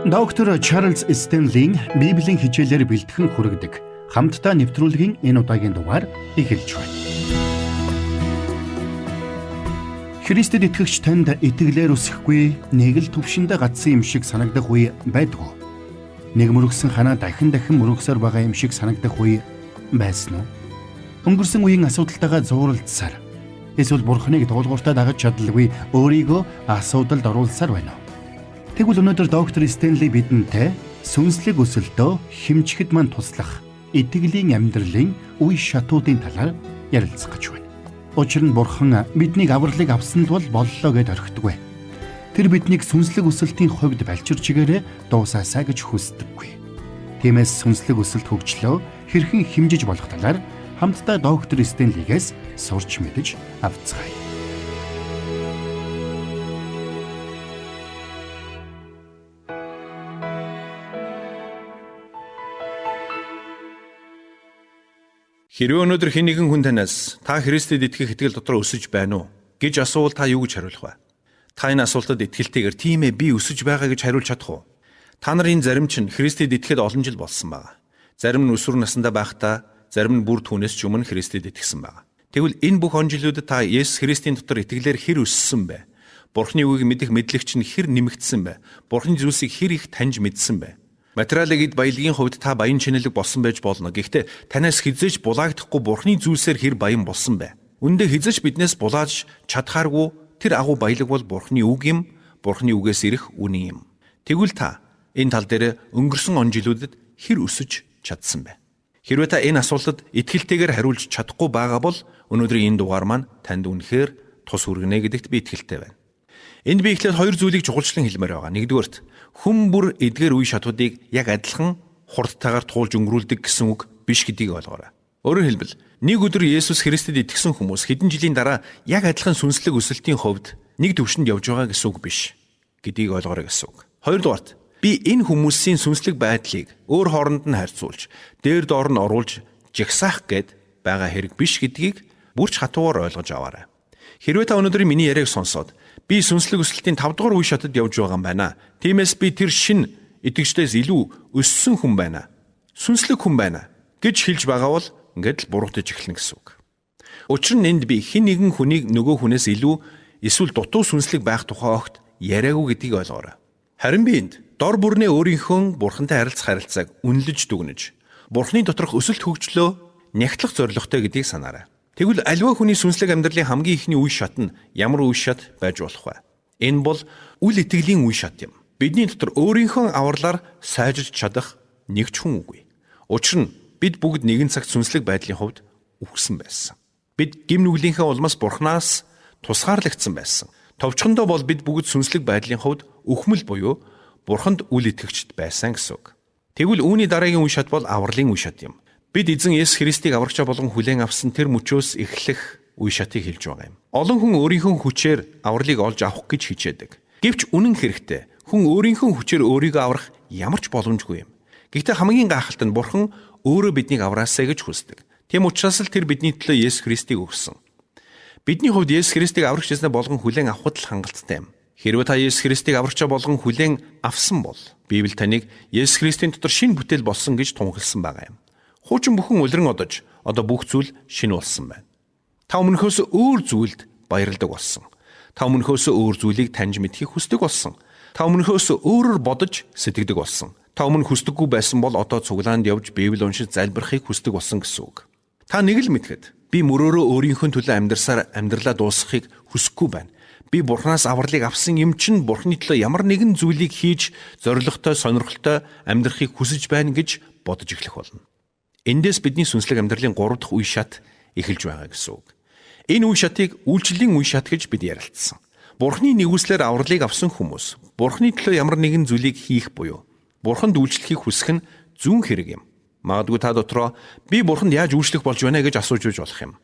Доктор Чарлз Стенлийн Библийн хичээлээр бэлтгэн хүргэдэг хамтдаа нэвтрүүлгийн энэ удаагийн дугаар эхэлж байна. Христэд итгэгч танд итгэлээр өсөхгүй нэг л төвшөндөө гацсан юм шиг санагдах үе байдгүй. Нэг мөргсөн ханаа дахин дахин мөргсөөр байгаа юм шиг санагдах үе байсан уу? Өнгөрсөн үеийн асуудалтайгаа зууралдсаар эсвэл Бурхныг дуулууртаа дагаж чадалгүй өөрийгөө асуудалд оруулсаар байна уу? Тэгвэл өнөөдөр доктор Стенли бидэнтэй сүнслэг өсөлтөө хэмжихэд мань туслах итгэлийн амьдралын үе шатуудын талаар ярилцах гэж байна. Учир нь Бурхан биднийг авралыг авсан л бол боллоо гэд орхидоггүй. Тэр биднийг сүнслэг өсөлтийн хувьд балчир чигээрээ дуусаасаа гэж хүсдэггүй. Тиймээс сүнслэг өсөлт хөгжлөө хэрхэн хэмжиж болох талаар хамтдаа доктор Стенлигээс сурч мэдэж авцгаая. Хэрвээ өнөөдөр хэн нэгэн хүн танаас та Христэд итгэх итгэл дотор өсөж байна уу гэж асуувал та юу гэж хариулах вэ? Та энэ асуултад итгэлтэйгээр тийм ээ, би өсөж байгаа гэж хариулж чадах уу? Та нарын зарим чинь Христэд итгэхэд олон жил болсон байгаа. Зарим нь өсвөр насндаа байхдаа, зарим нь бүр түүнээс ч өмнө Христэд итгэсэн байгаа. Тэгвэл энэ бүх он жилүүдэд та Есүс Христийн дотор итгэлээр хэр өссөн бэ? Бурхны үгийг мэдэх мэдлэг чинь хэр нэмэгдсэн бэ? Бурхны зүйлсийг хэр их таньж мэдсэн бэ? Материалын эд баялагын хувьд та баян чинэлэг болсон байж болно. Гэхдээ танаас хэзээ ч булаагдахгүй Бурхны зүйлсээр хэр баян болсон бэ? Үндэ хэзээ ч биднээс булааж чадхааргүй тэр агуу баялаг бол Бурхны үг юм, Бурхны үгээс ирэх үнэн юм. Тэгвэл та энэ тал дээр өнгөрсөн он жилүүдэд хэр өсөж чадсан бэ? Хэрвээ та энэ асуултад итгэлтэйгээр хариулж чадахгүй байгаа бол өнөөдрийн энэ дугаар маань танд үнэхээр тус хүргэнэ гэдэгт би итгэлтэй байна. Энд би эхлээд хоёр зүйлийг чухалчлан хэлмээр байгаа. Нэгдүгээрт, хүн бүр эдгээр үе шатуудыг яг адилхан хурдтайгаар туулж өнгөрүүлдэг гэсэн үг биш гэдгийг ойлгоорой. Өөрөөр хэлбэл, нэг өдөр Есүс Христэд итгэсэн хүмүүс хэдэн жилийн дараа яг адилхан сүнслэг өсөлтийн хувьд нэг төвшөнд явж байгаа гэсэн үг биш гэдгийг ойлгоорой гэсэн үг. Хоёрдугаарт, би энэ хүмүүсийн сүнслэг байдлыг өөр хооронд нь харьцуулж, дээр доор нь оруулж жагсаах гээд байгаа хэрэг биш гэдгийг бүрч хатуугаар ойлгож аваарай. Хэрвээ та өнөөдрийн миний яриаг сонсоод би сүнслэг өсөлтийн 5 дугаар үе шатад явж байгаа юм байна. Тиймээс би тэр шин итгэждээс илүү өссөн хүн байна. Сүнслэг хүн байна гэж хэлж байгаа бол ингээд л буруутаж эхэлнэ гэсэн үг. Учир нь энд би хэн нэгэн хүнийг нөгөө хүнээс илүү эсвэл дутуу сүнслэг байх тухай огт яриаггүй гэдгийг ойлгоорой. Харин би энд дор бүрнээ өөрийнхөө бурхантай харилцах харилцааг үнэлж дүгнэж, бурхны доторх өсөлт хөгжлөө нягтлах зорилготой гэдгийг санаарай. Тэгвэл аливаа хүний сүнслэг амьдралын хамгийн эхний үе шат нь ямар үе шат байж болох вэ? Энэ бол үл итгэлийн үе шат юм. Бидний дотор өөрийнхөө авралаар сайжирч чадах нэг ч хүн үгүй. Учир нь бид бүгд нэгэн цагт сүнслэг байдлын хувьд үхсэн байсан. Бид гим нүглийнхээ улмаас Бурханаас тусгаарлагдсан байсан. Товчхондоо бол бид бүгд сүнслэг байдлын хувьд үхмэл буюу Бурханд үл итгэгчд байсан гэсэн үг. Тэгвэл үүний дараагийн үе шат бол авралын үе шат юм. Бид эзэн Есүс Христийг аврагчаа болгон хүлээн авсан тэр мөчөөс эхлэх үе шатыг хэлж байгаа юм. Олон хүн өөрийнхөө хүчээр авралыг олж авах гэж хичээдэг. Гэвч үнэн хэрэгтээ хүн өөрийнхөө хүчээр өөрийгөө аврах ямар ч боломжгүй юм. Гэхдээ хамгийн гайхалтай нь Бурхан өөрөө биднийг авраасай гэж хүсдэг. Тийм учраас л тэр бидний төлөө Есүс Христийг өгсөн. Бидний хувьд Есүс Христийг аврагч эзнээ болгон хүлээн авахд л хангалттай юм. Хэрвээ та Есүс Христийг аврагчаа болгон хүлээн авсан бол Библи таныг Есүс Христийн дотор шинэ бүтээл болсон гэж тунхагласан байгаа юм. Хуучин бүхэн улиран одож одоо бүх зүйл шинэ болсон байна. Та өмнөхөөс өөр зүйлд баярладаг болсон. Та өмнөхөөс өөр зүйлийг таньж мэдхийг хүсдэг болсон. Та өмнөхөөс өөрөөр бодож сэтгэдэг болсон. Та өмнө хүсдэггүй байсан бол одоо цуглаанд явж Библи уншиж залбирахыг хүсдэг болсон гэсэн үг. Та нэг л мэдэхэд би мөрөөрөө өөрийнхөө төлөө амьдрсаар амьдралаа дуусгахыг хүсэхгүй байна. Би Бурханаас авралыг авсан юм чинь Бурханы төлөө ямар нэгэн зүйлийг хийж зоригтой, сонирхолтой амьдрахыг хүсэж байна гэж бодож эхлэх болно. Эндээс бидний сүнслэг амьдралын 3 дахь үе шат эхэлж байгаа гэсэн үг. Энэ үе шатыг үйлчлэлийн үе шат гэж бид ярилцсан. Бурхны нэгүслээр авралыг авсан хүмүүс Бурхны төлөө ямар нэгэн зүйлийг хийх буюу Бурханд үйлчлэхийг хүсэх нь зүүн хэрэг юм. Магадгүй та дотроо би Бурханд яаж үйлчлэх болж байна гэж асууж байж болох юм.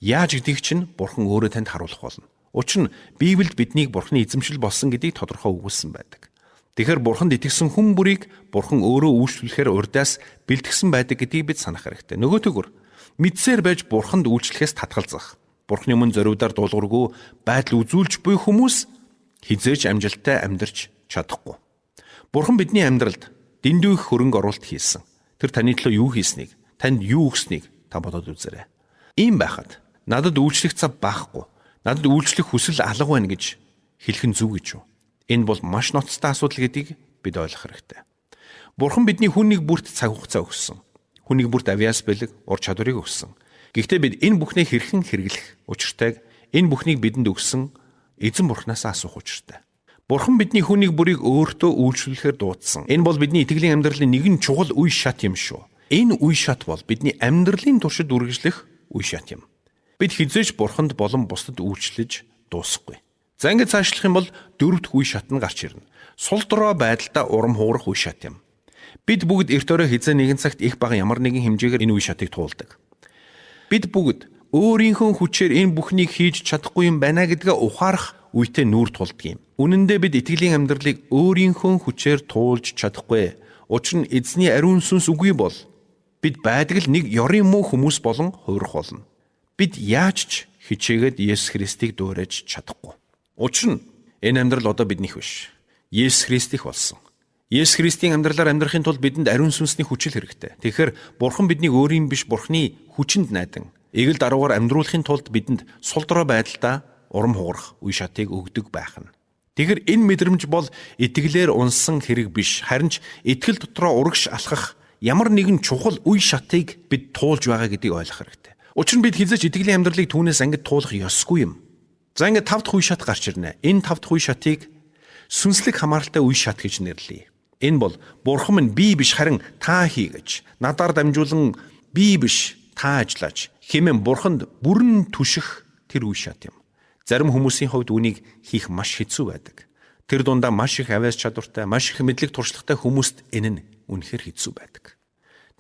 Яаж гэдгийг чинь Бурхан өөрөө танд харуулах болно. Учир нь Библиэд биднийг Бурханы эзэмшил болсон гэдгийг тодорхой өгүүлсэн байдаг. Тэгэхээр Бурханд итгэсэн хүн бүрийг Бурхан өөрөө үйлчлүүлэхээр урдаас бэлтгэсэн байдаг гэдгийг бид санах хэрэгтэй. Нөгөөтэйгүр мэдсээр байж Бурханд үйлчлэхээс татгалзах, Бурханы өмнө зориудаар дуулуургүй байдал үзүүлж буй хүмүүс хизээж амжилттай амьдарч чадахгүй. Бурхан бидний амьдралд дэндүү их хөрөнгө оруулалт хийсэн. Тэр таны төлөө юу хийснийг, танд юу өгснийг та бодоод үзээрэй. Ийм байхад надад үйлчлэх цав байхгүй, надад үйлчлэх хүсэл алга байна гэж хэлэх нь зөв гэж юу? Энэ бол маш ноцтой асуудал гэдгийг бид ойлгох хэрэгтэй. Бурхан бидний хүн нэг бүрт цаг хугацаа өгсөн. Хүн нэг бүрт авиас бэлэг, ур чадварыг өгсөн. Гэхдээ бид энэ бүхнийг хэрхэн хэрэглэх учиртайг энэ бүхнийг бидэнд өгсөн эзэн Бурханаас асуух учиртай. Бурхан бидний хүнийг бүрийг өөртөө үйлчлүүлэхээр дуудсан. Энэ бол бидний итгэлийн амьдралын нэгэн чухал үе шат юм шүү. Энэ үе шат бол бидний амьдралын туршид үргэлжлэх үе шат юм. Бид хэзээ ч Бурханд болон бусдад үйлчлэж дуусахгүй. За ингэж цаашлах юм бол дөрөв дэх үе шат нь гарч ирнэ. Сул дорой байдалдаа урам хугарах үе шат юм. Бид бүгд эрт өрөө хэзээ нэгэн цагт их бага ямар нэгэн хэмжээгээр энэ үе шатыг туулдаг. Бид бүгд өөрийнхөө хүчээр энэ бүхнийг хийж чадахгүй юм байна гэдгээ ухаарах үедээ нүүр тулдаг юм. Үнэн дээр бид итгэлийн амьдралыг өөрийнхөө хүчээр туулж чадахгүй. Учир нь эзний ариун сүнс үгүй бол бид байдаг л нэг ёрын муу хүмүүс болон хувирах болно. Бид яаж ч хичээгээд Есүс Христийг дуурайж чадахгүй. Учир нь энэ амьдрал одоо биднийх биш. Есүс Христийнх болсон. Есүс Христийн амьдралаар амьдрахын тулд бидэнд ариун сүнсний хүчил хэрэгтэй. Тэгэхээр Бурхан биднийг өөрийн биш Бурханы хүчинд найдан эгэл даруугаар амьдруулахын тулд бидэнд сул дорой байдалдаа урам хугарах үе шатыг өгдөг байх нь. Тэгэхээр энэ мэдрэмж бол итгэлээр унсан хэрэг биш, харин ч итгэл дотроо урагш алхах ямар нэгэн чухал үе шатыг бид туулж байгаа гэдгийг ойлгох хэрэгтэй. Учир нь бид хэзээ ч итгэлийн амьдралыг түүнээс ангид туулах ёсгүй юм. За ингээд тав дахь үе шат гарч ирнэ. Энэ тав дахь үе шатыг сүнслэг хамааралтай үе шат гэж нэрлэе. Энэ бол Бурхан минь би биш харин та хий гэж надаар дамжуулан би биш та ажиллаач хэмээн Бурханд бүрэн түших тэр үе шат юм. Зарим хүмүүсийн хувьд үүнийг хийх маш хэцүү байдаг. Тэр дундаа маш их авиас чадвартай, маш их мэдлэг туршлагатай хүмүүст энэ нь үнэхээр хэцүү байдаг.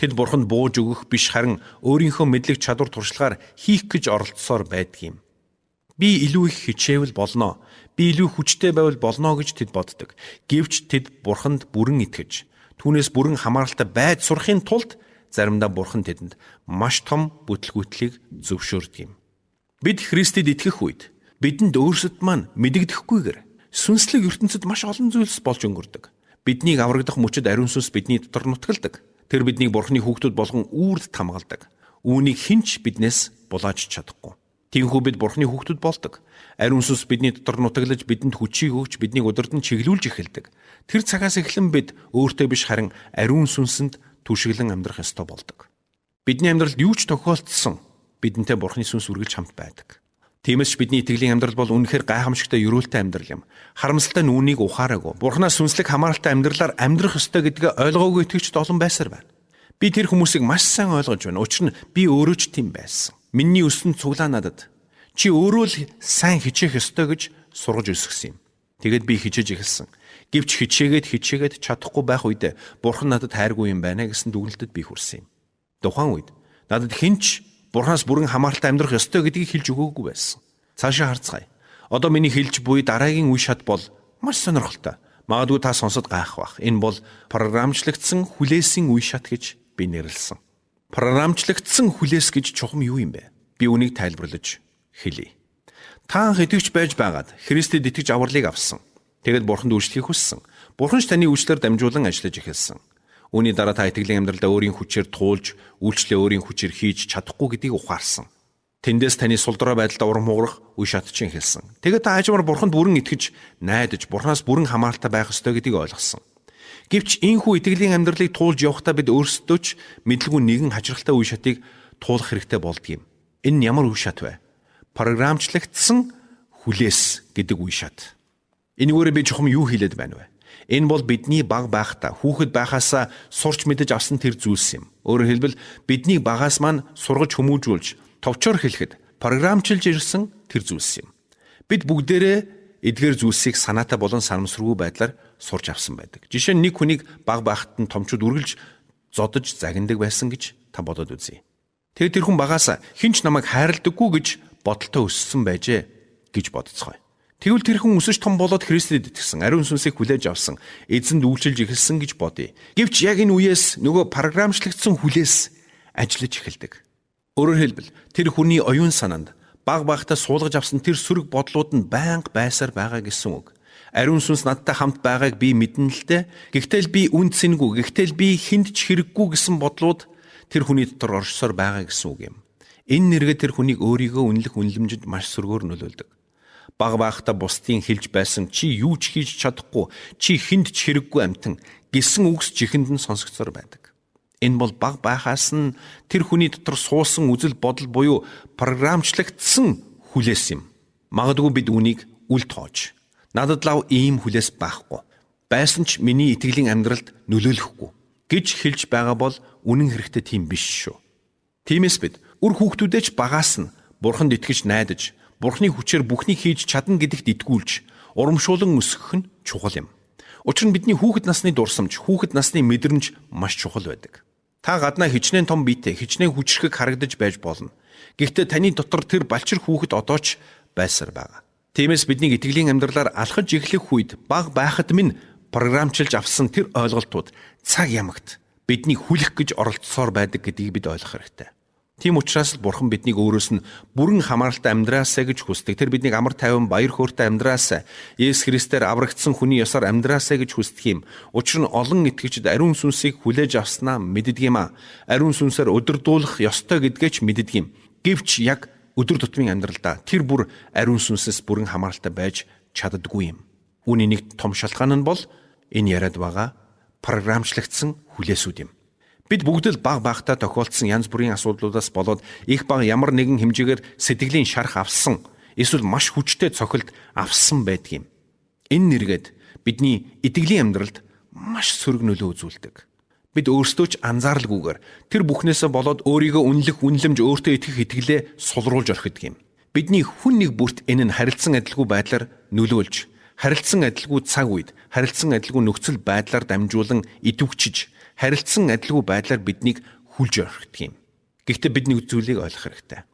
Тэд Бурханд бууж өгөх биш харин өөрийнхөө мэдлэг чадвар туршлагаар хийх гэж оролдсоор байдаг юм. Би илүү их хичээвэл болно. Би илүү хүчтэй байвал болно гэж тэд боддог. Гэвч тэд Бурханд бүрэн итгэж, түүнээс бүрэн хамааралтай байж сурахын тулд заримдаа Бурхан тэдэнд маш том бүтлгүүтлийг зөвшөөрдөг юм. Бид Христэд итгэх үед бидэнд өөрсдөд маань мэдэгдэхгүйгээр сүнслэг ертөнцид маш олон зүйлс болж өнгөрдөг. Биднийг аврагдах мөчид ариун сүнс бидний дотор нутгалдаг. Тэр биднийг Бурханы хүүхдүүд болгон үүрд хамгаалдаг. Үүнийг хэн ч биднээс булааж чадахгүй. Тиймээс бид Бурханы хүүхдүүд болдог. Ариун сүнс бидний дотор нутаглаж бидэнд хүчийг өгч биднийг удирдан чиглүүлж эхэлдэг. Тэр цагаас эхлэн бид өөртөө биш харин ариун сүнсэнд түшиглэн амьдрах ёстой болдог. Бидний амьдралд юу ч тохиолдсон бидэнтэй Бурханы сүнс үргэлж хамт байдаг. Тиймээс ч бидний итгэлийн амьдрал бол үнэхээр гайхамшигтай ерөөлтэй амьдрал юм. Харамсалтай нь үүнийг ухаараагүй. Бурханаас сүнслэг хамааралтай амьдралаар амьдрах ёстой гэдгээ ойлгоогүй итгэгчид олон байсаар байна. Би тэр хүмүүсийг маш сайн ойлгож байна. Учир нь би өөрөө ч тийм байсан. Миний өссөн цуглаа надад чи өөрөө л сайн хичээх ёстой гэж сургаж өсгсөн юм. Тэгэд би хичээж эхэлсэн. Гэвч хичээгээд чадахгүй байх үед Бурхан надад хайргүй юм байна гэсэн дүгнэлтэд би хүрсэн юм. Тухайн үед надад хэн ч Бурханаас бүрэн хамааралтай амьдрах ёстой гэдгийг хэлж өгөөгүй байсан. Цаашаа харцгаая. Одоо миний хэлж буй дараагийн үе шат бол маш сонирхолтой. Магадгүй та сонсод гайх бах. Энэ бол програмчлагдсан хүлээсийн үе шат гэж би нэрлэсэн. Програмчлагдсан хүлээс гэж чухам юу юм бэ? Би үнийг тайлбарлаж хэлье. Та анх итгэвч байж байгаад Христэд итгэж авралыг авсан. Тэгэд Бурханд үйлчлэхийг хүссэн. Бурхан ч таны үйлчлэлээр дамжуулан ажиллаж эхэлсэн. Үүний дараа та итгэлийн амьдралдаа өөрийн хүчээр туулж, үйлчлэлээ өөрийн хүчээр хийж чадахгүй гэдгийг ухаарсан. Тэндээс таны сул дорой байдалд урам хугарах үе шат чинь эхэлсэн. Тэгээд та аажмаар Бурханд бүрэн итгэж, найдаж, Бурханаас бүрэн хамааралтай байх ёстой гэдгийг ойлгосон. Гэвч ийхүү итгэлийн амьдралыг туулж явахдаа бид өөрсдөө ч мэдлгүй нэгэн хачирхалтай үе шатыг туулах хэрэгтэй болдог юм. Энэ нь ямар үе шат вэ? Програмчлагдсан хүлээс гэдэг үе шат. Энэгээр би чухам юу хэлээд байна вэ? Энэ бол бидний баг байхдаа хүүхэд байхаасаа сурч мэдэж авсан тэр зүйлс юм. Өөрөөр хэлбэл бидний багаас маань сургаж хүмүүжүүлж товчоор хэлэхэд програмчилж ирсэн тэр зүйлс юм. Бид бүгдээрээ эдгээр зүйлсийг санаатай болон санамсаргүй байдлаар сурч авсан байдаг. Жишээ нь нэг хүнийг баг байхад нь томчууд үргэлж зодож загнадаг байсан гэж та бодоод үзье. Тэгээд тэр хүн багаас хэн ч намайг хайрладаггүй гэж бодолтой өссөн байжээ гэж бодцгоё. Тэгвэл тэр хүн өсөж том болоод Христэд итгэсэн, ариун сүнсийг хүлээж авсан, эзэнд үйлчилж эхэлсэн гэж бодъё. Гэвч яг энэ үеэс нөгөө програмчлагдсан хүлээс ажиллаж эхэлдэг. Өөрөөр хэлбэл тэр хүний оюун санаанд баг багтаа суулгаж авсан тэр сөрөг бодлууд нь байнга байсаар байгаа гэсэн үг. Ариун сүнс надтай хамт байгааг би мэднэ л дээ. Гэхдээ л би үн цэнгүй, гэхдээ л би хүнд ч хэрэггүй гэсэн бодлууд тэр хүний дотор оршсоор байгаа гэсэн үг юм. Энэ нэргээ тэр хүнийг өөрийгөө үнэлэх үнэлэмжинд маш сөргөөр нөлөөлдөг. Баг байхдаа бусдын хэлж байсан чи юу ч хийж чадахгүй, чи хүнд ч хэрэггүй амтан гэсэн үгс жихэнд нь сонсогдсоор байдаг. Энэ бол баг байхаас нь тэр хүний дотор суусан үзэл бодол буюу програмчлагдсан хүлээс юм. Магадгүй бид үүнийг үл тоож надад лав ийм хүлээс байхгүй. Байсан ч миний итгэлийн амьдралд нөлөөлөхгүй гэж хэлж байгаа бол үнэн хэрэгтээ тийм биш шүү. Тиймээс бид үр хүүхдүүдээ ч багаас нь Бурханд итгэж найдаж, Бурханы хүчээр бүхнийг хийж чадна гэдэгт итгүүлж, урамшуулан өсгөх нь чухал юм. Учир нь бидний хүүхэд насны дурсамж, хүүхэд насны мэдрэмж маш чухал байдаг. Та гаднаа хичнээн том биетэй, хичнээн хүчрхэг харагдаж байж болно. Гэхдээ таны дотор тэр балчир хүүхэд одоо ч байсаар байгаа. Тиймээс бидний итгэлийн амьдралаар алхаж эхлэх үед баг байхад минь програмчилж авсан тэр ойлголтууд цаг ямагт биднийг хүлэх гэж оролцсоор байдаг гэдгийг бид ойлгох хэрэгтэй. Тийм учраас л Бурхан биднийг өөрөөс нь бүрэн хамааралтай амьдраасай гэж хүсдэг. Тэр биднийг амар тайван баяр хөөртэй амьдраасай, Есүс Христээр аврагдсан хүний ёсоор амьдраасай гэж хүсдэг юм. Учир нь олон итгэгчид ариун сүнсийг хүлээж авснаа мэддэг юм а. Ариун сүнсээр өдөрдүүлэх ёстой гэдгээ ч мэддэг юм. Гэвч яг өдөр тутмын амьдралдаа тэр бүр ариун сүнсээс бүрэн хамааралтай байж чаддаггүй юм. Үүний нэг том шалтгаан нь бол энэ яриад байгаа програмчлагдсан хүлээсүүд юм. Бид бүгд л баг багтаа тохиолдсон янз бүрийн асуудлуудаас болоод их бага ямар нэгэн хэмжээгээр сэтгэлийн шарх авсан эсвэл маш хүчтэй цохилт авсан байдаг юм. Энэ нэргээд бидний итгэлийн амьдралд маш сөрөг нөлөө үзүүлдэг. Бид өөрсдөө ч анзааралгүйгээр тэр бүхнээсээ болоод өөрийгөө үнэлэх үнэлэмж, өөртөө итгэх итгэлээ сулруулж орхидог юм. Бидний хүн нэг бүрт энэ нь харилцан адилгүй байдлаар нөлөөлж, харилцан адилгүй цаг үед, харилцан адилгүй нөхцөл байдлаар дамжуулан идэвхжиж, харилцан адилгүй байдлаар биднийг хүлж орхидог юм. Гэхдээ бид нэг зүйлийг ойлгох хэрэгтэй.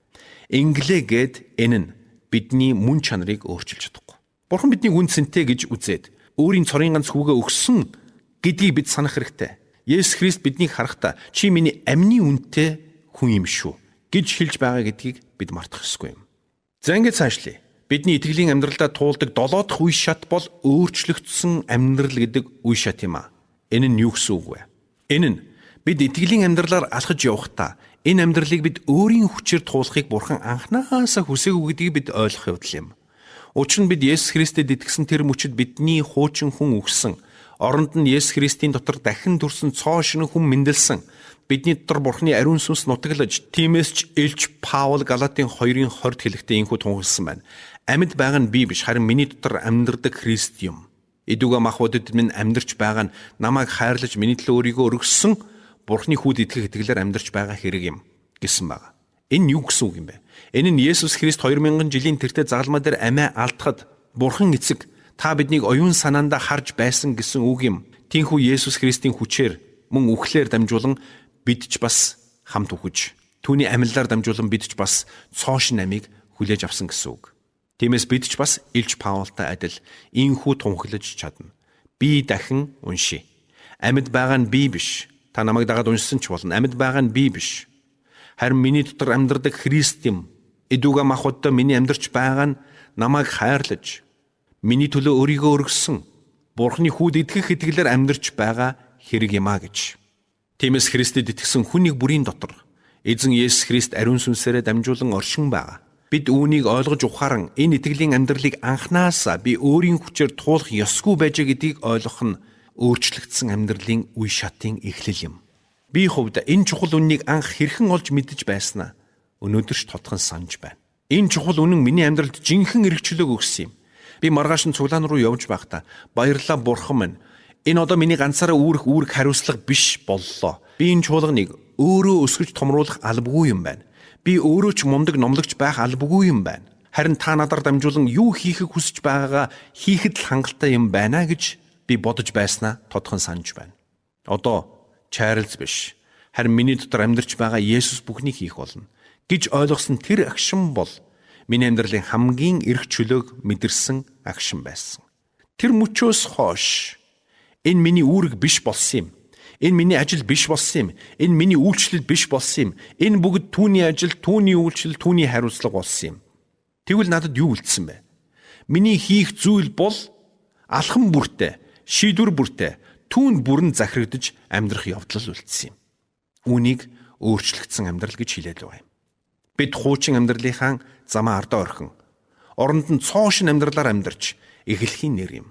Инглээгээд энэ нь бидний мөн чанарыг өөрчилж чадахгүй. Бурхан биднийг үн цэнтэй гэж үзээд өөрийн цорын ганц хүүгээ өгсөн гэдгийг бид санах хэрэгтэй. Есүс Христ биднийг харахтаа чи миний амьны үнэтэй хүн юм шүү гэж хэлж байгаа гэдгийг бид мартах ёсгүй юм. За ингээд цаашлие. Бидний итгэлийн амьдралдаа туулдаг 7 дахь үе шат бол өөрчлөгдсөн амьдрал гэдэг үе шат юм а. Энэ нь юу гэсэн үг вэ? Энэ нь бид итгэлийн амьдралаар алхаж явахдаа энэ амьдралыг бид өөрийн хүчээр туулахыг Бурхан анхнаасаа хүсээгүй гэдгийг бид ойлгох явдал юм. Учир нь бид Есүс Христэд итгэсэн тэр мөчид бидний хуучин хүн үхсэн. Оронд нь Есүс Христийн дотор дахин төрсөн цоо шинэ хүн мэндэлсэн. Бидний дотор Бурханы ариун сүнс нутаглаж, тиймээс ч Элч Паул Галатын 2:20-д хэлэхдээ энэхүү тунхагласан байна. Амьд байгаа нь би биш, харин миний дотор амьдардаг Христ юм. Эдүгэ махбодод минь амьдарч байгаа нь намайг хайрлаж миний төлөө өөрийгөө өргөссөн Бурхны хүүд итгэх итгэлээр амьдарч байгаа хэрэг юм гэсэн байна. Энэ юу гэсэн үг юм бэ? Энэ нь Есүс Христ 2000 жилийн тэртээ загалмай дээр амиа алдахад Бурхан эцэг та биднийг оюун санаандаа харж байсан гэсэн үг юм. Тинхүү Есүс Христийн хүчээр мөн үхлээр дамжуулан бид ч бас хамт үхэж, түүний амьлалаар дамжуулан бид ч бас цоо шин амийг хүлээж авсан гэсэн үг. Тиймээс бид ч бас Илч Паултай адил инхүү тунхаглаж чадна. Би дахин уншия. Амьд байгаа нь би биш. Та намайг дагаад уншсан ч болно. Амьд байгаа нь би биш. Харин миний дотор амьдардаг Христ юм. Эдүгэ махбодтой миний амьдарч байгаа нь намайг хайрлаж, миний төлөө өөрийгөө өргөссөн Бурхны хүүд итгэх итгэлээр амьдарч байгаа хэрэг юм а гэж. Тиймээс Христэд итгэсэн хүн нэг бүрийн дотор Эзэн Есүс Христ ариун сүнсээрээ дамжуулан оршин байгаа. Бид үүнийг ойлгож ухаан энэ итгэлийн амьдралыг анхнаасаа би өөрийн хүчээр туулах ёсгүй байжээ гэдгийг ойлгох нь өөрчлөгдсөн амьдралын үе шатын эхлэл юм. Би хувьд энэ чухал үннийг анх хэрхэн олж мэдэж байснаа өнөөдөр ч тодхон санаж байна. Энэ чухал үнэн миний амьдралд жинхэнэ эрх чөлөөг өгсөн юм. Би маргааш нь цуглаан руу явж байхдаа баярлалаа бурхан минь. Энэ одоо миний ганцаараа үүрэх үүрэг хариуцлага биш боллоо. Би энэ чуулганыг өөрөө өсгөж томруулах албагүй юм байна. Би өөрөө ч мундаг номлогч байх албагүй юм байна. Харин та надаар дамжуулан юу хийхийг хүсэж байгаагаа хийхэд л хангалттай юм байна гэж би бодож байснаа тодхон санаж байна. Одоо Чарльз биш. Харин миний дотор амьдарч байгаа Есүс бүхнийг хийх болно гэж ойлгосон тэр агшин бол миний амьдралын хамгийн эрх чөлөөг мэдэрсэн агшин байсан. Тэр мөчөөс хойш энэ миний үүрэг биш болсон юм. Энэ миний ажил биш болсон юм. Энэ миний үйлчлэл биш болсон юм. Энэ бүгд түүний ажил, түүний үйлчлэл, түүний хариуцлага болсон юм. Тэгвэл надад юу үлдсэн бэ? Миний хийх зүйл бол Алхам бүртээ, шийдвэр бүртээ түүнд бүрэн захирагдаж амьдрах явдал үлдсэн юм. Үүнийг өөрчлөгдсөн амьдрал гэж хэлээд байгаа юм. Бид хуучин амьдралынхаа замаа ардаа орхин оронд нь цоо шин амьдралаар амьдарч эхлэхийн нэр юм.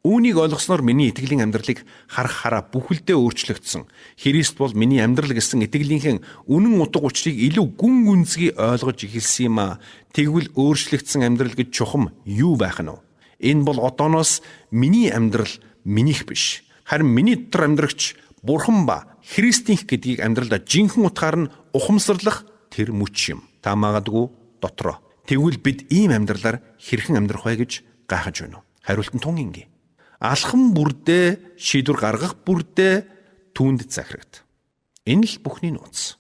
Үүнийг ойлгосноор миний итгэлийн амьдралыг харах хараа бүхэлдээ өөрчлөгдсөн. Христ бол миний амьдрал гэсэн итгэлийнхээ үнэн утга учирыг илүү гүн гүнзгий ойлгож эхэлсэн юм аа. Тэгвэл өөрчлөгдсөн амьдрал гэж чухам юу байх нь вэ? Энэ бол одооноос миний амьдрал минийх биш. Харин миний дотор амьдрагч Бурхан ба Христийнх гэдгийг амьдралдаа жинхэнэ утгаар нь ухамсарлах тэр мөч юм. Та магадгүй дотроо. Тэгвэл бид ийм амьдралаар хэрхэн амьдрах вэ гэж гайхаж байна уу? Хариулт нь тун энгийн. Алхам бүрдээ шийдвэр гаргах бүрдээ түүнд захирагд. Энэ л бүхний нууц.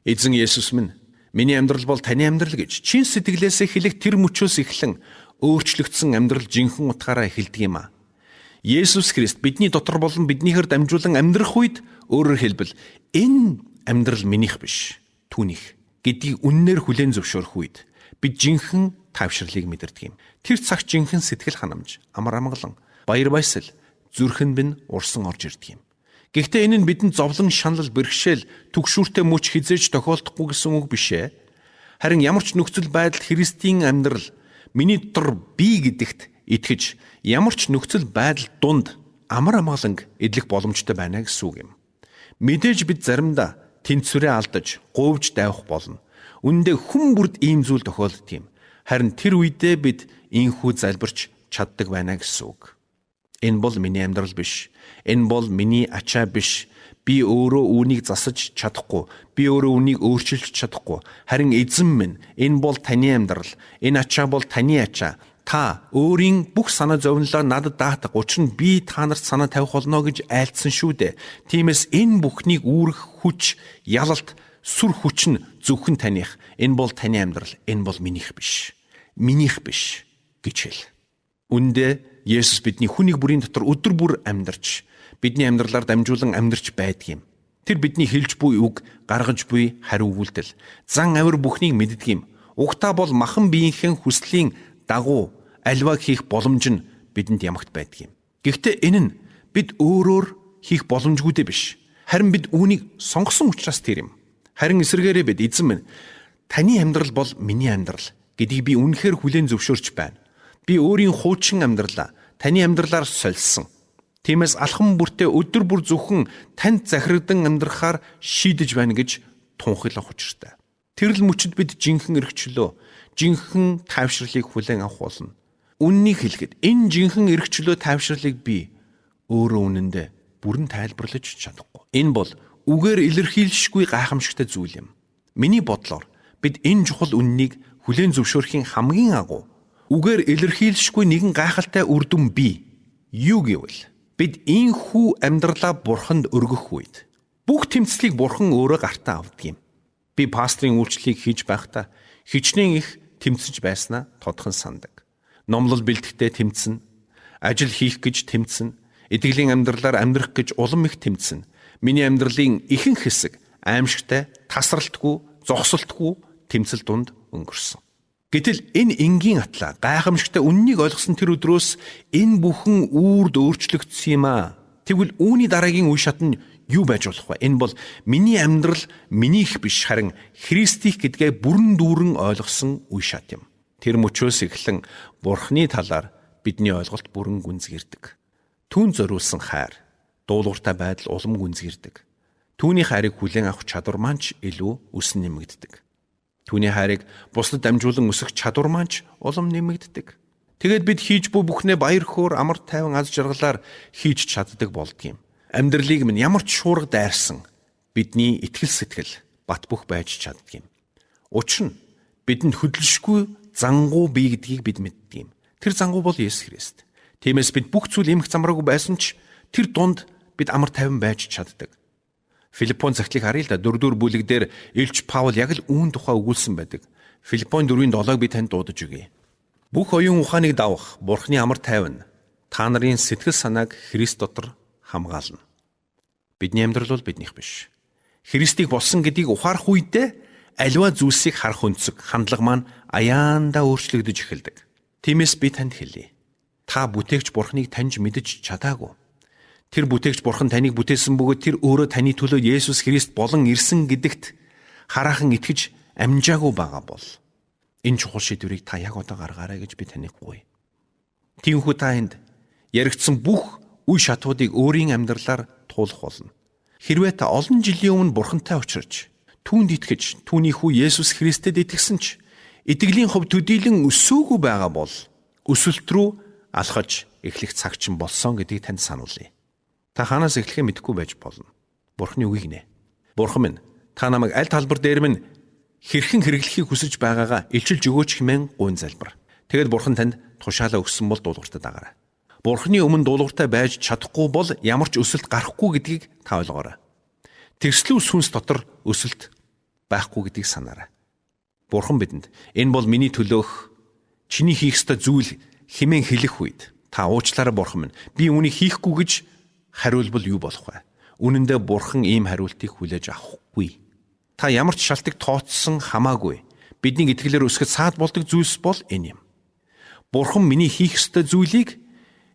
Эзэн Есүс минь, миний амьдрал бол таны амьдрал гэж чин сэтгэлээсээ хэлэх тэр мөчөөс эхлэн өөрчлөгдсөн амьдрал жинхэнэ утгаараа эхэлдэг юм а. Есүс Христ бидний дотор болон биднийхээр дамжуулан амьдрах үед, өөрөөр хэлбэл, энэ амьдрал минийх биш, түүнийх гэдгийг үннээр хүлээн зөвшөөрөх үед бид жинхэнэ тайвширлыг мэдэрдэг юм. Тэр цагт жинхэнэ сэтгэл ханамж, амар амгалан, баяр баясал зүрхэнд минь урсан орж ирдэг юм. Гэхдээ энэ нь бидэнд зовлон, шанал, бэрхшээл, түгшүүртэй мөч хизээж тохиолдохгүй гэсэн үг биш ээ. Харин ямар ч нөхцөл байдалд Христийн амьдрал миний дотор бий гэдэгт итгэж, ямар ч нөхцөл байдал дунд амар амгаланг эдлэх боломжтой байна гэсэн үг юм. Мэдээж бид заримдаа тэнцвэрээ алдаж, гуйвж дайвах болно. Үүндээ хүн бүрд ийм зүйл тохиолддог юм. Харин тэр үедээ бид инхүү залбирч чаддаг байна гэсэн үг. Энэ бол миний амьдрал биш. Энэ бол миний ачаа биш. Би өөрөө үүнийг засаж чадахгүй. Би өөрөө үүнийг өөрчилж чадахгүй. Харин эзэн минь, энэ бол таны амьдрал. Энэ ачаа бол таны ачаа. Та өөрийн бүх санаа зовнилоо надад даатга. Учир нь би та нарт санаа тавих болно гэж айлдсан шүү дээ. Тиймээс энэ бүхнийг үүрэх хүч, ялалт, сүр хүч нь зөвхөн таных. Энэ бол таны амьдрал. Энэ бол минийх биш. Минийх биш гэж хэл. Үндэ Есүс бидний хүнийг бүрийн дотор өдөр бүр амьдарч, бидний амьдралаар дамжуулан амьдарч байдаг юм. Тэр бидний хэлж буй үг, гаргаж буй хариу үйлдэл, зан авир бүхнийг мэддэг юм. Угтаа бол махан биеийнхэн хүслийн дагуу альваг хийх боломж нь бидэнд ямагт байдаг юм. Гэхдээ энэ нь бид өөрөөр хийх боломжгүйдээ биш. Харин бид үүнийг сонгосон учраас тэр юм. Харин эсвэргээрээ бид эзэн минь, таны амьдрал бол миний амьдрал гэдгийг би үнэхээр хүлээн зөвшөөрч байна. Би өөрийн хуучин амьдралаа таны амьдралаар сольсон. Тиймээс алхам бүртээ өдөр бүр зөвхөн танд захирагдан амьдрахаар шийдэж байна гэж тунхаглах учиртай. Тэр л мөчөд бид жинхэнэ эрхчлөө, жинхэнэ тайвширлыг хүлээн авах болно. Үннийг хэлэхэд энэ жинхэнэ эрхчлөө тайвширлыг би өөрөө үнэндээ бүрэн тайлбарлаж чадахгүй. Энэ бол үгээр илэрхийлшгүй гайхамшигтай зүйл юм. Миний бодлоор бид энэ чухал үннийг хүлээн зөвшөөрөхийн хамгийн агуу үгээр илэрхийлшгүй нэгэн гайхалтай үр дүн бий. Юу гэвэл бид ийхүү амьдралаа бурханд өргөх үед бүх тэмцлийг бурхан өөрөө гартаа авдаг юм. Би пастрын үйлчлэлийг хийж байхдаа хичнээн их тэмцэж байснаа тодхон сандаг. Номлол бэлтгэхдээ тэмцэн, ажил хийх гэж тэмцэн, итгэлийн амьдралаар амьдрах гэж улам их тэмцэн. Миний амьдралын ихэнх хэсэг аимшигтай, тасралтгүй, зогсолтгүй тэмцэл дунд өнгөрсөн. Гэтэл энэ энгийн атлаа гайхамшигтай үннийг ойлгосон тэр өдрөөс энэ бүхэн үүрд өөрчлөгдсөн юм аа. Тэгвэл үүний дараагийн үе шат нь юу байж болох вэ? Энэ бол миний амьдрал минийх биш, харин Христийнх гэдгээ бүрэн дүүрэн ойлгосон үе шат юм. Тэр мөчөөс эхлэн Бурхны талаар бидний ойлголт бүрэн гүнзгийрдэг. Түүн зориулсан хайр, дуулууртай байдал улам гүнзгийрдэг. Түүний хайрыг хүлээн авах чадвар маань ч илүү өсөн нэмэгддэг. Түүний хайрыг бусдад дамжуулан өсөх чадвар маань ч улам нэмэгддэг. Тэгээд бид хийж буй бүхнээ баяр хөөр, амар тайван, аз жаргалаар хийж чаддаг болдго юм. Амьдралыг минь ямар ч шуурга дайрсан бидний итгэл сэтгэл бат бөх байж чаддаг юм. Учир нь бидэнд хөдөлшгүй зангуу бий гэдгийг бид мэддэг юм. Тэр зангуу бол Есүс Христ. Тиймээс бид бүх зүйл эмх замраагүй байсан ч тэр дунд бид амар тайван байж чаддаг. Филиппон захидлыг харъя л да. 4-р бүлэг дээр Илч Паул яг л үүн тухай өгүүлсэн байдаг. Филиппон 4-ийн 7-ыг би танд дуудаж өгье. Бүх оюун ухааныг давах Бурхны амар тайван та нарын сэтгэл санааг Христ дотор хамгаална. Бидний амьдрал бол биднийх биш. Христийг болсон гэдгийг ухаарах үедээ аливаа зүйлсийг харах өнцөг, хандлага маань аяандаа өөрчлөгдөж эхэлдэг. Тиймээс би танд хэлье. Та бүтээгч Бурхныг таньж мэдэж чадаагүй. Тэр бүтээгч Бурхан таныг бүтээсэн бөгөөд тэр өөрөө таны төлөө Есүс Христ болон ирсэн гэдэгт хараахан итгэж амжаагүй байгаа бол энэ чухал шийдвэрийг та яг одоо гаргаарай гэж би таныг гуйя. Тиймээс та энд яригдсан бүх үе шатуудыг өөрийн амьдралаар туулах болно. Хэрвээ та олон жилийн өмнө Бурхантай учирч, түүнд итгэж, түүний хүү Есүс Христэд итгэсэн ч итгэлийн хувь төдийлөн өсөөгүй байгаа бол өсөлт рүү алхаж эхлэх цаг чинь болсон гэдгийг танд сануулъя. Та хаанаас эхлэхээ мэдэхгүй байж болно. Бурхны үгийг нэ. Бурхан минь, та намайг аль талбар дээр минь хэрхэн хэрэглэхийг хүсэж байгаагаа илчилж өгөөч хэмээн гуйн залбир. Тэгэд Бурхан танд тушаалаа өгсөн бол дуулууртай дагаарай. Бурхны өмнө дуулууртай байж чадахгүй бол ямар ч өсөлт гарахгүй гэдгийг та ойлгоорой. Тэрслүү сүнс дотор өсөлт байхгүй гэдгийг санаарай. Бурхан бидэнд энэ бол миний төлөөх чиний хийх ёстой зүйл хэмээн хэлэх үед та уучлаарай Бурхан минь, би үүнийг хийхгүй гэж хариулбал юу болох вэ? Үнэн дээр Бурхан ийм хариултыг хүлээж авахгүй. Та ямар ч шалтгаан тооцсон хамаагүй. Бидний итгэлээр өсгөх саад болдог зүйлс бол энэ юм. Бурхан миний хийх ёстой зүйлийг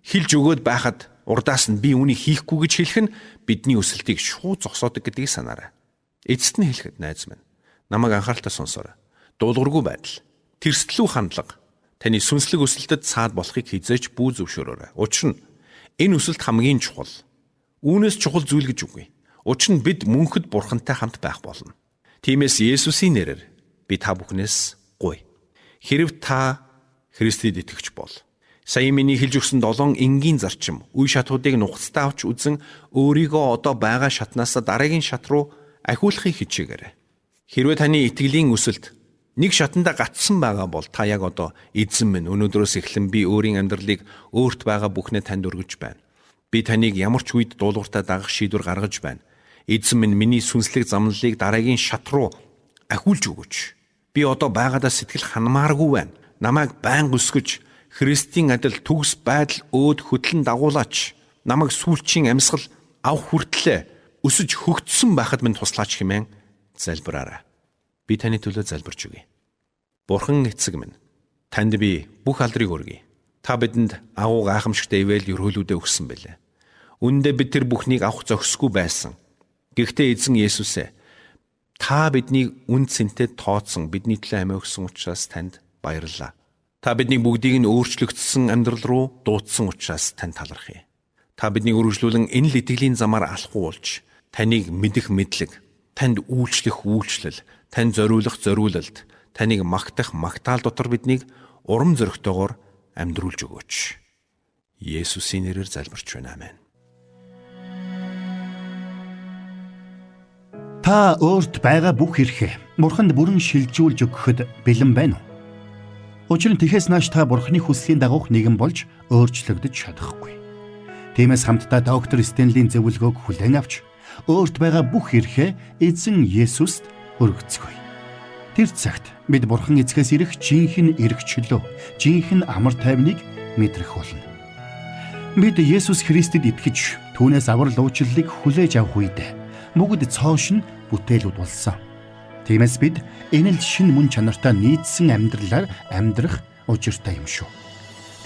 хэлж өгөөд байхад урдаас нь би үүнийг хийхгүй гэж хэлэх нь бидний өсөлтийг шууд зогсоодог гэдгийг санаарай. Эцэст нь хэлэхэд найз минь, намайг анхааралтай сонсоорой. Дуулуургүй байдал, тэрстлүү хандлага таны сүнслэг өсөлтөд саад болохыг хизээч бүү зөвшөөрөөрэй. Учир нь энэ өсөлт хамгийн чухал. Үүнээс чухал зүйл гэж үгүй. Учир нь бид мөнхөд Бурхантай хамт байх болно. Тиймээс Есүсийн нэрээр би та бүхнээс гуй. Хэрв та Христэд итгэгч бол сая миний хэлж өгсөн 7 энгийн зарчим үе шатуудыг нухацтай авч үзэн өөрийгөө одоо байгаа шатнаасаа дараагийн шат руу ахиулахыг хичээгээрэй. Хэрвээ таны итгэлийн өсөлт нэг шатанда гацсан байгаа бол та яг одоо эзэн минь, өнөөдрөөс эхлэн би өөрийн амьдралыг өөрт байгаа бүхнээ танд өргөж байна. Би таныг ямар ч үед дуулууртай дагах шийдвэр гаргаж байна. Эзэн минь, миний сүнслэг замналыг дараагийн шат руу ахиулж өгөөч. Би одоо байгаадаа сэтгэл ханамааргүй байна. Намайг байнга өсгөж Христийн адил төгс байдал өөд хөтлөн дагуулаач. Намайг сүүлчийн амьсгал авах хүртлээ өсөж хөгжсөн байхад минь туслаач хэмээн залбираарай. Би таны төлөө залбирч өгье. Бурхан эцэг минь, танд би бүх алдрыг өргөе. Та бидэнд агуу гайхамшигтай ивэл ерөөлүүдээ өгсөн байлээ. Үүндээ бид тэр бүхнийг авах зохисгүй байсан. Гэхдээ эзэн Есүс ээ, та биднийг үн цэнтэй тооцсон, бидний төлөө амиа өгсөн учраас танд баярлалаа. Та биднийг бүгдийг нь өөрчлөгдсөн амьдрал руу дуудсан учраас танд талархъя. Та биднийг үргэлжлүүлэн энэ л итгэлийн замаар алхуулж, таныг мэдэх мэдлэг, танд үйлчлэх үйлчлэл, танд зориулах зориулалт, таныг магтах магтаал дотор биднийг урам зоригтойгоор амьдруулж өгөөч. Есүсийн нэрээр залбирч байна. Амен. Та өөрт байгаа бүх эрхээ Бурханд бүрэн шилжүүлж өгөхөд бэлэн байна уу? Учир нь тэгэхээс нааш та Бурханы хүслийн дагуух нэгэн болж өөрчлөгдөж чадахгүй. Тиймээс хамтдаа доктор Стенлийн зөвлөгөөг хүлээн авч өөрт байгаа бүх эрхээ эзэн Есүст өргөцгөөе. Тэр цагт бид Бурхан эцгээс ирэх жинхэнэ эрх чөлөө, жинхэнэ амар тайвныг мэдрэх болно. Бид Есүс Христэд итгэж түүнээс аврал уучлалыг хүлээж авах үед бүгд цоо шин бүтээлүүд болсон. Тиймээс бид энэ л шин мөн чанартай нийцсэн амьдралаар амьдрах учиртай юм шүү.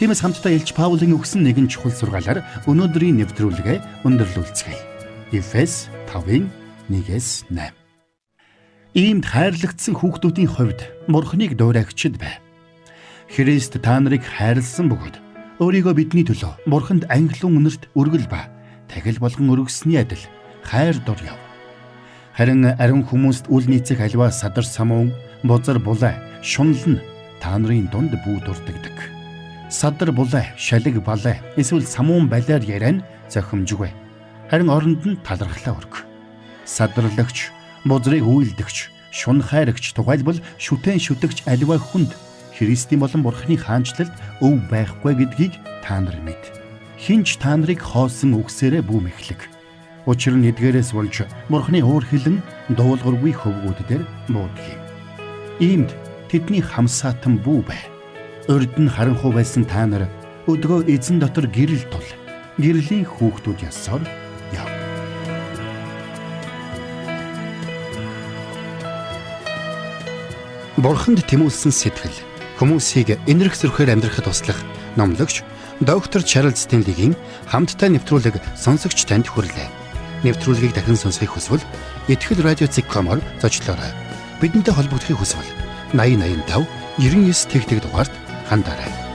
Тиймээс хамтдаа Элч Паулийн өгсөн нэгэн чухал сургаалаар өнөөдрийн нэвтрүүлгээ өндөрлүүлцгээе. Эфес 5:1-8. Иймд хайрлагдсан хүүхдүүдийн хувьд Бурхныг дуурайгчд бай. Христ та нарыг хайрлсан бөгөөд өөрийгөө бидний төлөө Бурханд ангилан үнэрт өргөл ба тахил болгон өргөсний адил хайр дур яв. Харин ариун хүмүүст үл нийцэх альва садар самуун, бузар булай, шунал нь та нарын дунд бүү дурддагдаг. Садар булай, шалиг балай, эсвэл самуун балиар яриа нь зохимжгүй. Харин оронд нь талархлаа өрг. Садарлагч, бузрыг үйлдэгч, шун хайрагч, тухайлбал шүтэн шүтэгч альва хүнд Христийн болон Бурхны хаанчлалд өв байхгүй гэдгийг та нар мэд. Хинч та нарыг хоосон үгсээрээ бүү мэхлэг. Учир нь эдгээрээс болж Бурхны уур хилэн дуулуургүй хөвгүүд дээр буудгийг. Иймд тэдний хамсаатан бүү бай. Урд нь харанхуй байсан та нар өдгөө эзэн дотор гэрэл тул гэрлийн хүүхдүүд ясоор яв. Бурханд тэмүүлсэн сэтгэл хүмүүсийг энэрх зөрхөөр амьдрахад туслах номлогч Доктор Чарлз Стенлигийн хамттай нэвтрүүлэг сонсогч танд хүрлээ. Нэвтрүүлгийг дахин сонсохыг хүсвэл ихтгэл радио.com-оор зочлоорой. Бидэнтэй холбогдохыг хүсвэл 8085 99 тэгтэг дугаард хандаарай.